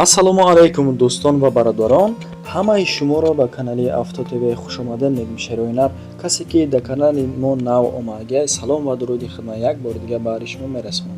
Ассалому алайкум, дӯстон ва бародарон! Ҳамаи шуморо ба канали Авто ТВ хушомадед мегӯем. Шероинар касе ки дар канали мо нав омадагиай, салом ва дуруди хидмат як бори дига баҳри шумо мерасонам.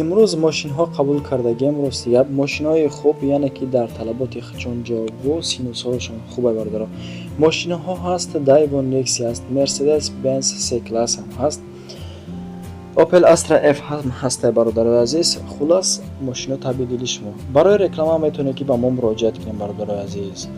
Имрӯз мошинҳо қабул кардагием. Рости гап, мошинҳои хуб, яъне ки дар талаботи худшон ҷавобгӯ, сину солшон хубе, бародаро. Мошинҳо ҳаст: Дайво Некси ҳаст, Мерседес Бенз С класс ҳам ҳаст, Opel Astra F ҳам ҳаста, бародарои азиз. Хулас, мошино таби дили шумо. Барои реклама метавонед ки ба мо муроҷиат кунем, бародарои азиз.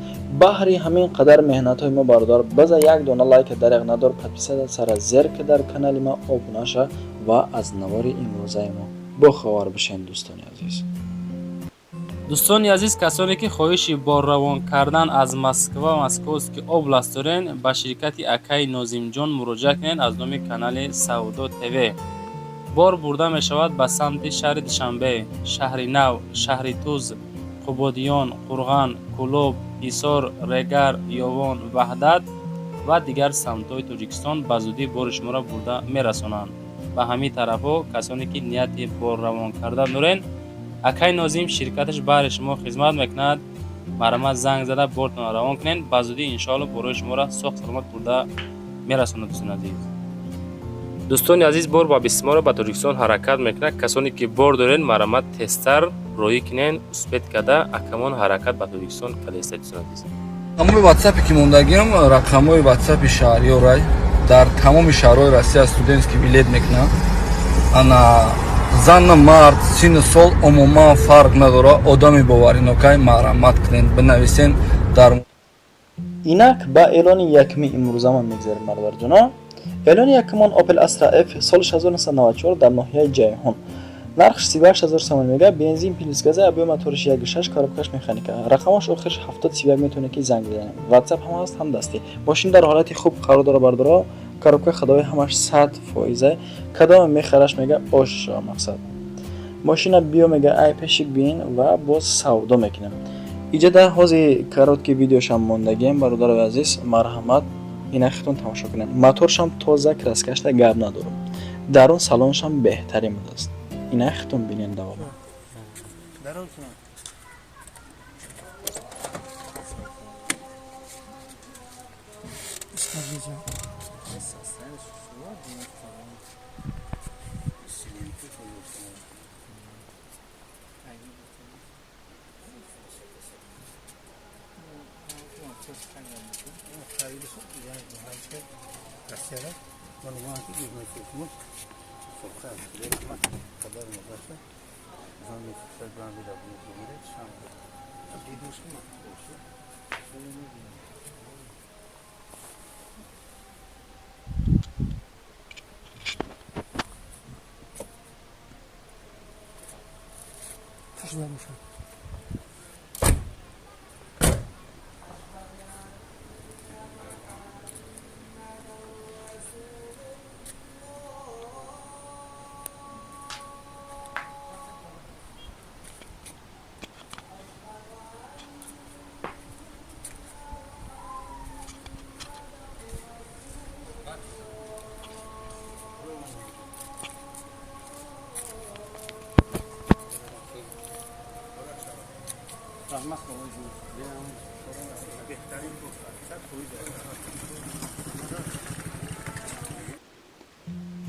Баҳри ҳамин қадар меҳнатҳои мо, бародар, база як дона лайка дареғ надор, подписаться сара зер ки дар канали ма обуна ша ва аз навори имрӯзаи мо бохабар бишед, дӯстони азиз. Дӯстони азиз, касоне ки хоҳиши борравон кардан аз Москва, Московский область дорен, ба ширкати акаи Нозимҷон муроҷиат кунед. Аз номи канали Савдо ТВ бор бурда мешавад ба самти шаҳри Душанбе, Шаҳри Нав, Шаҳри Туз, Қубодиён, Қурған, Кӯлоб, Ҳисор, Регар, Ёвон, Ваҳдат ва дигар самтҳои Тоҷикистон. Ба зудӣ бори шуморо бурда мерасонанд ба ҳамин тарафҳо. Касоне ки нияти борравон кардан дорен, акаи Нозим ширкаташ баҳри шумо хизмат мекунад. Марҳамат, занг зада бортонро равон кунед. Ба зудӣ, иншоалло, борои шуморо соғ саломат бурда мерасонад. Дӯстони азиз, дӯстони азиз, бор ба бисморо ба Тоҷикистон ҳаракат мекунад. Касоне ки бор доред, марҳамат, тезтар роҳӣ кунед. Успеть карда акамон ҳаракат ба Тоҷикистон кардааста, дӯстони азиз. Тамоми ватсапе ки мондагиам, рақамҳои ватсапи шаҳриёрай. Дар тамоми шаҳрҳои Россия студентский билет мекунам. Ана, зану мард, сину сол умуман фарқ надорад. Одами боваринокай, марҳамат кунед, бинависен дар Инак, ба эълони якуми имрӯзамон мегзарем, бародарҷоно. Эълони якумон: Opel Astra F, соли 1994, дар ноҳияи Ҷайҳун, нархш 38 000 сомон мега, бензин плюс газа, объём моториш 1,6, коробкаш механика, рақамаш охирш 7031. Метавонед ки занг бизанед, ватсап ҳам ҳаст, ҳам дастӣ. Мошин дар ҳолати хуб қарор дора, бардоро. Коробка ходовой ҳамаш 100%. Кадоме мехараш, мега, ош мақсад мошина биё, мега, ай пеши бин ва боз савдо мекунем. Иҷа дар ҳози короткий видеошам мондагием, бародарои азиз. Марҳамат, инахитон тамошо кунед. Моторшам тоза, краскашта гап надорам, дарун салоншам беҳтарин будааст. Инахитон бинен, давом.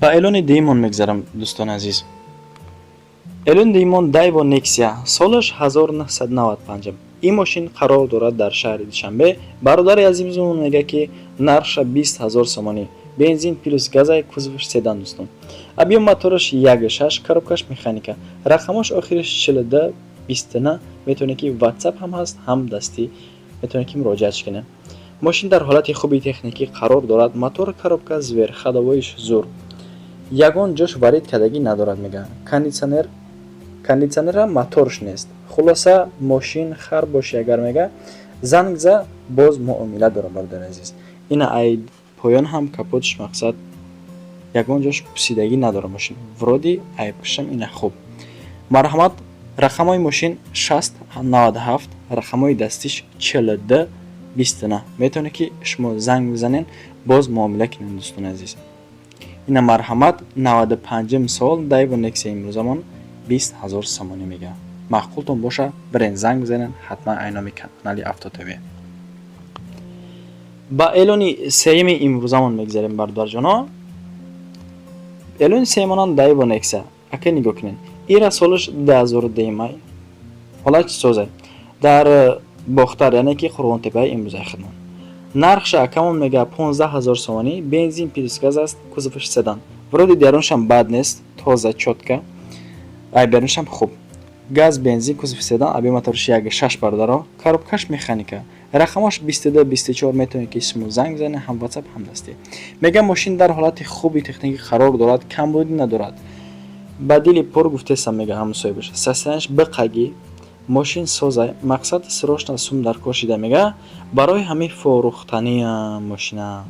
Ба эълони дуюмон мегзарам, дӯстони азиз. Эълони дуюмон: Дайво Нексия, солаш 1995. Ин мошин қарор дорад дар шаҳри Душанбе. Бародари азизмон мегӯяд, ки нархша 20 000 сомонӣ, бензин плюс газай, кузовш седан, дӯстон. Объём мотораш 1,6, коробкаш механика, рақамаш охириш 42 29. Метавонед ки ватсап ҳам ҳаст, ҳам дастӣ метавонед ки муроҷиат кунед. Мошин дар ҳолати хуби техникӣ қарор дорад. Мотор, коробка зӯр, ходовойш зур, ягон ҷош варид кардагӣ надорад, мегӯяд. Кондитсионер, кондитсионерам моторш нест. Хулоса, мошин хар боши агар, мега, занг за, боз муомила дорам, бародари азиз. Ина, ай поён ҳам капотш, мақсад, ягон ҷош пусидагӣ надорад мошин. Вроде ай пуштам ина хуб. Марҳамат, рақамҳои мошин 60 97, рақамҳои дастиш 42 29. Метавонед ки шумо занг бизанед, боз муомила кунед, дӯстони азиз. Ина, марҳамат, 95-ум сол Дайво Нексия имрӯзамон 20 000 сомонӣ мегӯяд. Маъқултон боша, бирен, занг бизанед ҳатман ай номи канали Авто ТВ. Ба эълони сеюми имрӯзамон мегзарем, бародарҷоно. Эълони сеюмонам Дайва Некса. Ака, нигоҳ кунед, ира солаш 2010 май, ҳолат соза, дар Бохтар, яъне ки Қурғонтепаи имрӯзаи хидмат. Нархша акамон мега 15 000 сомонӣ, бензин плюс газ аст, кузоваш седан. Вроде даруншам бад нест, тоза, чётко, ай беруншам хуб. Газ, бензин, кузов седан, объём моторш 1,6, бародаро, коробкаш механика, рақамаш 22 24. Метавонед, ки шумо занг бизанед, ҳам WhatsApp, ҳам дастӣ. Мега, мошин дар ҳолати хуби техникӣ қарор дорад, камбудӣ надорад. Ба дили пур гуфтесам, мега ҳамсоҳибаш, состоянияш биқагӣ, мошин созай. Мақсад, срочно сум дар кор шида, мега, барои ҳамин фурӯхтаниам мошина.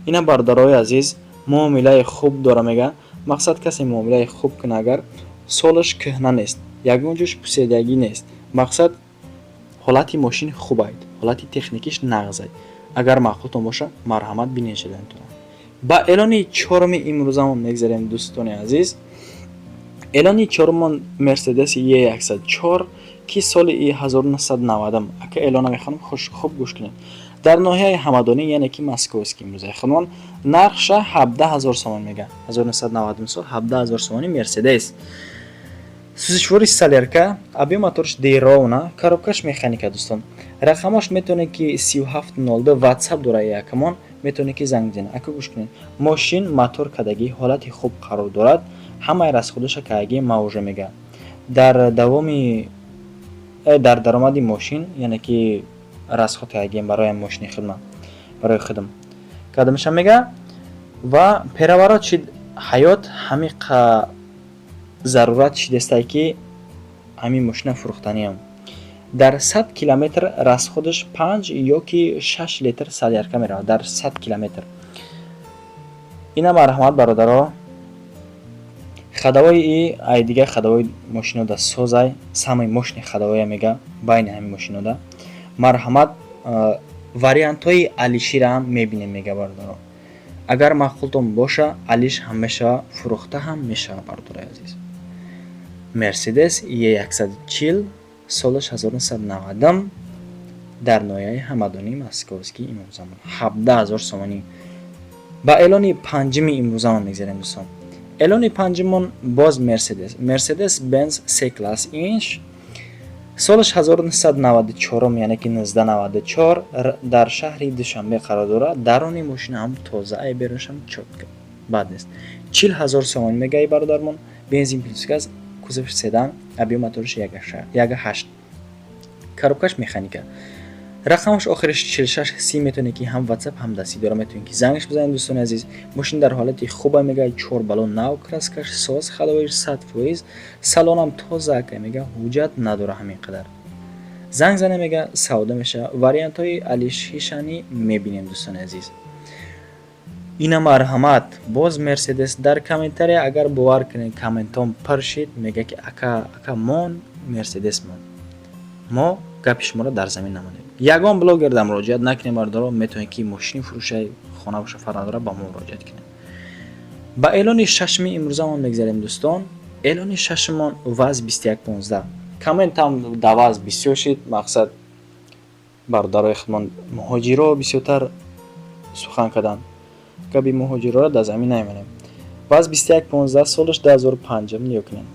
Ина, бародарои азиз, муомилаи хуб дора, мега. Мақсад, касе муомилаи хуб куна, агар солаш кӯҳна нест, ягон ҷош пусидагӣ нест, мақсад, ҳолати мошин хубайд, ҳолати техникиш нағзай. Агар маъқултон боша, марҳамат, бинешидаентон. Ба эълони чоруми имрӯзамон мегзарем, дӯстони азиз. Эълони чорумон Мерседес Е104, ки соли 1990. Ака, эълона мехонам, хуб гӯш кунед. Дар ноҳияи Ҳамадонӣ, яъне ки Московский имрӯзаи худмон. Нархша 17 000 сомон мега, 1990 сол, 17 000 сомони Мерседес. Сӯзишвори солярка, объём моторш деровна, коробкаш механика. Дӯстон, рақамаш метавонед, ки 3702 WhatsApp дора якамон, метавонед, ки занг бизанед. Ака, гӯш кунед, мошин мотор кардагӣ, ҳолати хуб қарор дорад, ҳамаи расходаша кардагӣ мавожа, мега. Дар давоми дар даромади мошин, яъне ки расход кардагием барои мошини хидмат, барои хидм кардамаша, мега. Ва переворот шид ҳаёт, ҳамиқа зарурат шидестае, ки ҳамин мошина фурӯхтаниам. Дар 100 километр расходаш 5 ё ки 6 литр солярка меравад дар 100 километр. Ина, марҳамат, бародаро. Ходовои и ай дигар ходовои мошинода созай, самый мощный ходовоя, мега, байни ҳамин мошинода. Марҳамат, вариантҳои алишираам мебинем, мега, бародаро. Агар маъқултон боша, алиш ҳам мешава, фурӯхта ҳам мешава, бародарои азиз. Мерседес Е140, солаш 1990, дар ноҳияи Ҳамадонии Московский имомзамон, 17 000 сомонӣ. Ба эълони панҷуми имрӯзамон мегзарем, дӯстон. Эълони панҷумон боз Мерседес, Мерседес Бенз С класс инш, солаш 1994, яъне ки 1994, дар шаҳри Душанбе қарор дорад. Дарони мошина ҳам тоза, ай берунашам чётко, бад нест. 40 000 сомонӣ мегаи бародармон, бензин плюс газ, кузов седан, объём моторш 1,8, коробкаш механика, рақамаш охириш 46 30. Метавонед, ки ҳам WhatsApp, ҳам дастӣ дора, метавонед, ки зангаш бизанед. Дӯстони азиз, мошин дар ҳолати хуба, мега, чор балон нав, краскаш соз, ходовоиш 100%, салонам тоза, ака, мега, ҳуҷҷат надора. Ҳамин қадар занг зане, мега, савдо мешава, вариантҳои алишҳишани мебинем, дӯстони азиз. Ина, марҳамат, боз Мерседес. Дар комментария, агар бовар кунед, комментон пур шид, мега, ки ака, ака, мон Мерседес, мон. Мо гапи шуморо дар замин намонем. Ягон блогерда муроҷиат накунем, бардоро. Метавонед, ки мошини фурӯшаи, хона боша, фарқ надора, ба мо муроҷиат кунед. Ба эълони шашми имрӯзамон мегзарем, дӯстон. Эълони шашмон ВАЗ 2115. Комментам да ВАЗ бисёр шид. Мақсад, бародарои худмон муҳоҷиро бисёртар сухан карданд. Габи муҳоҷироро дар замин намемонем. ВАЗ 2115, солаш 2005. Нигоҳ кунед,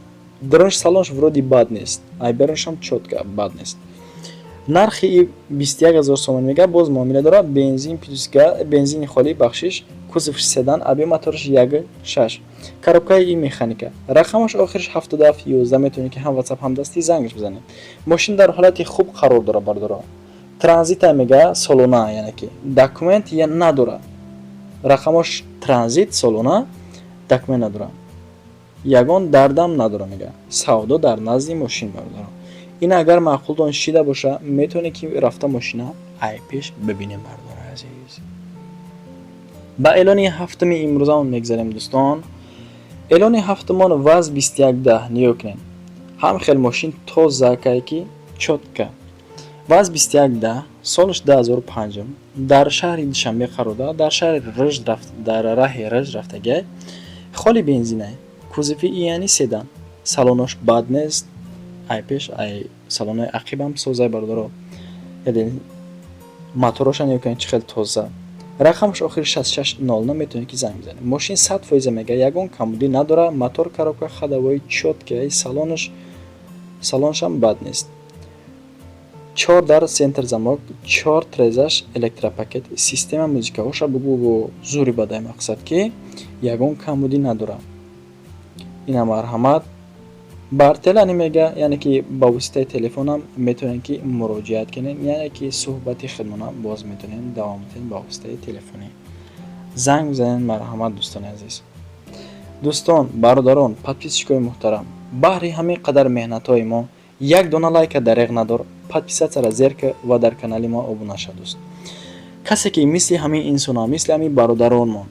дарунш, салонш вроде бад нест, ай беруншам чётко, бад нест. Нархи 21 000 сомон мега, боз муомила дорад. Бензин плюс, бензини холӣ, бахшиш, кузов седан, объём мотораш 1,6, коробкаи и механика, рақамаш охириш 77 11. Метавонед, ки ҳам WhatsApp, ҳам дастӣ зангаш бизанед. Мошин дар ҳолати хуб қарор дорад, бардоро. Транзита, мега, солона, яъне ки документ надорад. Рақамош транзит, солона, документ надорад, ягон дардам надора, мега. Савдо дар назди мошин, бародаро. Ин агар маъқултон шида боша, метавонед, ки рафта мошина ай пеш бибинем, бардори азиз. Ба эълони ҳафтуми имрӯзамон мегзарем, дӯстон. Эълони ҳафтумон ВАЗ 2110. Нигоҳ кунед, ҳам хел мошин тозакае, ки чётко. ВАЗ 2110, солаш 2005, дар шаҳри Душанбе қарор дорад, дар шаҳри Рыж, дар раҳи Рыж рафтагиай. Холи бензинай, кузови яъни седан, салонош бад нест. Ай пеш, ай салонои ақибам созай, бародаро. Яъне мотороша нигоҳ кунед, чӣ хел тоза. Рақамаш охири 6600, метавонед, ки занг бизанед. Мошин 100% мега, ягон камбудӣ надора. Мотор, коробка, ходовой чёткий, салонаш, салонашам бад нест. Чор дар, центр замок, чор трезаш электропакет, система музикаҳоша бугӯ, бо зури бадай, мақсад ки ягон камбудӣ надора. Ина, марҳамат, бартелани мега, яъне ки ба воситаи телефонам метавонед, ки муроҷиат кунед, яъне ки суҳбати худмона боз метавонед давом диҳед ба воситаи телефонӣ. Занг бизанед, марҳамат, дӯстони азиз. Дӯстон, бародарон, подписчикои муҳтарам, баҳри ҳамин қадар меҳнатҳои мо як дона лайка дареғ надор, подписатьсяра зер ка ва дар канали мо обуна ша, дӯст. Касе ки мисли ҳамин инсонҳо, мисли ҳамин бародаронмон,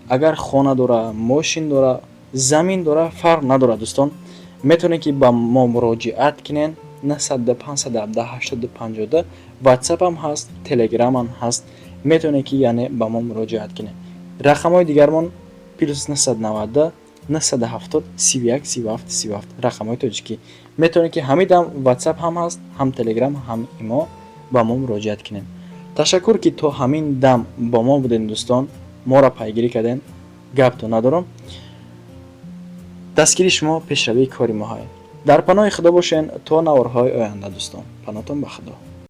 агар хона дора, мошин дора, замин дора, фарқ надорад, дӯстон, метавонед, ки ба мо муроҷиат кунед. 905 517 8052, ватсапам ҳаст, телеграмам ҳаст, метавонед, ки яъне ба мо муроҷиат кунед. Рақамҳои дигармон +992 970 31 37 37, рақамҳои тоҷикӣ. Метавонед, ки ҳамин дам ватсап ҳам ҳаст, ҳам телеграм, ҳам имо ба мо муроҷиат кунед. Ташаккур, ки то ҳамин дам бо мо будем, дӯстон, моро пайгирӣ кардем. Гапто надорам, дастгири шумо пешравии кори моҳае. Дар паноҳи Худо бошен то наворҳои оянда, дӯстон. Паноҳтон ба Худо.